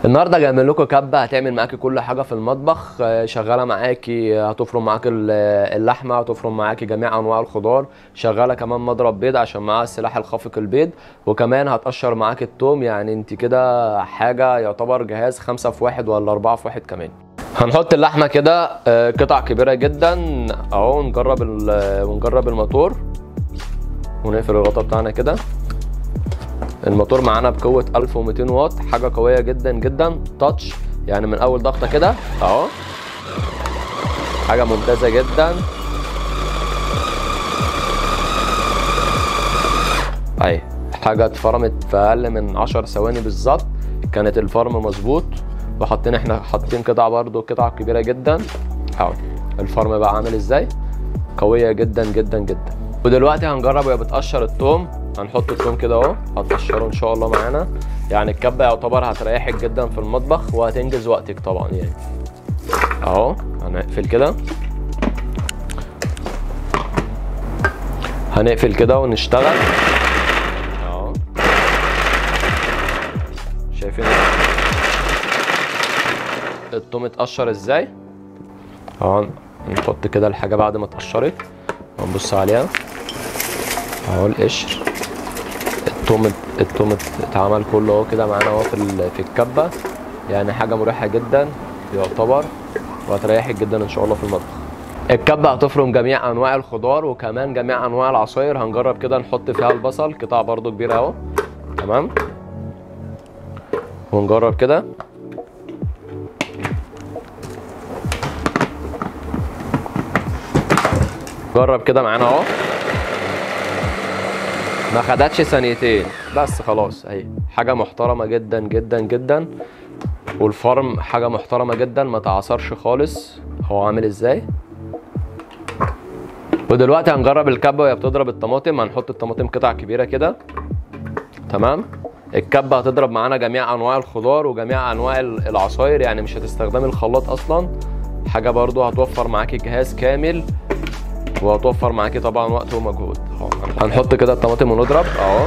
النهارده جايب لكم كبه هتعمل معاكي كل حاجة في المطبخ، شغالة معاكي، هتفرم معاكي اللحمة، هتفرم معاكي جميع انواع الخضار، شغالة كمان مضرب بيض عشان معاها السلاح الخافق البيض، وكمان هتقشر معاكي التوم. يعني انت كده حاجة يعتبر جهاز 5 في 1 ولا 4 في 1 كمان. هنحط اللحمة كده قطع كبيرة جدا اهو، ونجرب الموتور ونقفل الغطا بتاعنا كده. الموتور معانا بقوة 1200 واط، حاجة قوية جدا جدا، تاتش يعني من أول ضغطة كده أهو، حاجة ممتازة جدا أهي. حاجة اتفرمت في أقل من 10 ثواني بالظبط، كانت الفرم مظبوط، وحاطين احنا حاطين قطع برضو قطع كبيرة جدا أهو. الفرم بقى عامل ازاي، قوية جدا جدا جدا. ودلوقتي هنجرب وهي بتقشر التوم. هنحط التوم كده اهو، هتقشره ان شاء الله معانا. يعني الكبه يعتبر هتريحك جدا في المطبخ وهتنجز وقتك طبعا يعني. اهو هنقفل كده، هنقفل كده ونشتغل اهو. شايفين التوم اتقشر ازاي؟ اهو نحط كده الحاجة بعد ما اتقشرت ونبص عليها اهو. القشر التوم اتعمل كله اهو كده معانا اهو في الكبه. يعني حاجة مريحه جدا يعتبر، وهتريحك جدا ان شاء الله في المطبخ. الكبه هتفرم جميع انواع الخضار وكمان جميع انواع العصاير. هنجرب كده نحط فيها البصل قطع برده كبيرة اهو، تمام. ونجرب كده، جرب كده معانا اهو، ما خدتش ثانيتين بس خلاص اهي. حاجة محترمه جدا جدا جدا، والفرم حاجة محترمه جدا، ما تعصرش خالص. هو عامل ازاي. ودلوقتي هنجرب الكبه وهي بتضرب الطماطم. هنحط الطماطم قطع كبيرة كده، تمام. الكبه هتضرب معانا جميع انواع الخضار وجميع انواع العصاير، يعني مش هتستخدمي الخلاط اصلا. حاجة برضو هتوفر معاكي جهاز كامل، وهتوفر معاكي طبعا وقت ومجهود. هنحط كده الطماطم ونضرب اهو،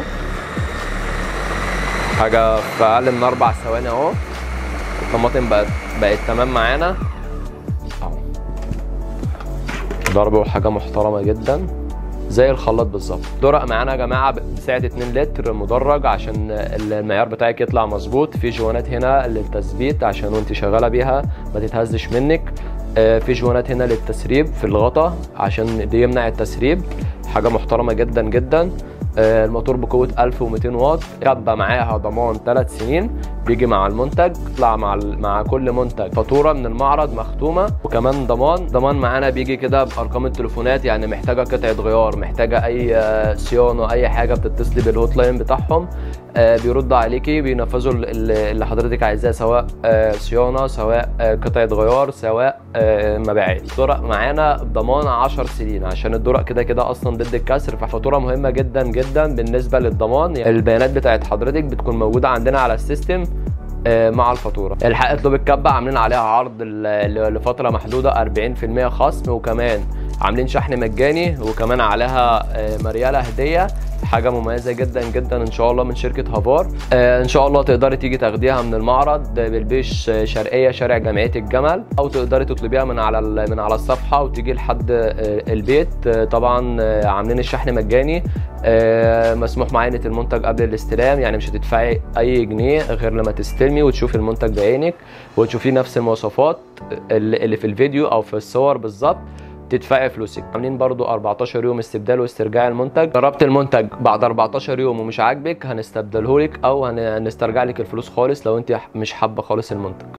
حاجة في اقل من 4 ثواني اهو. الطماطم بقت تمام معانا اهو، ضرب وحاجه محترمه جدا زي الخلاط بالظبط. درق معانا يا جماعة بسعة 2 لتر مدرج عشان المعيار بتاعك يطلع مظبوط. في جوانات هنا للتثبيت عشان وانت شغالة بيها ما تتهزش منك. في جوانات هنا للتسريب في الغطا عشان دي يمنع التسريب. حاجة محترمه جدا جدا. الموتور بقوة 1200 واط، كبه معاها ضمان 3 سنين، بيجي مع المنتج، طلع مع كل منتج فاتورة من المعرض مختومه، وكمان ضمان معانا بيجي كده بارقام التليفونات. يعني محتاجه قطعه غيار، محتاجه اي صيانة، اي حاجة، بتتصلي بال hotline بتاعهم، بيردوا عليكي، بينفذوا اللي حضرتك عايزاه، سواء صيانة، سواء قطعه غيار، سواء مبيعات. الدرق معانا بضمان 10 سنين عشان الدرق كده كده اصلا ضد الكسر، ففاتوره مهمة جدا جدا بالنسبة للضمان. البيانات بتاعت حضرتك بتكون موجودة عندنا على ال system مع الفاتورة. الحق اطلب الكبه، عاملين عليها عرض لفترة محدودة 40% خصم، وكمان عاملين شحن مجاني، وكمان عليها مرياله هديه. حاجة مميزة جدا جدا ان شاء الله من شركة هافار. ان شاء الله تقدري تيجي تاخديها من المعرض بالبيش شرقية شارع جمعية الجمل، او تقدري تطلبيها من على الصفحة وتيجي لحد البيت. طبعا عاملين الشحن مجاني، مسموح معاينة المنتج قبل الاستلام، يعني مش هتدفعي اي جنيه غير لما تستلمي وتشوفي المنتج بعينك وتشوفيه نفس المواصفات اللي في الفيديو او في الصور بالظبط، تدفعي فلوسك. عاملين برضو 14 يوم استبدال واسترجاع المنتج. جربت المنتج بعد 14 يوم ومش عاجبك، هنستبدله لك او هنسترجع لك الفلوس خالص لو انت مش حابة خالص المنتج.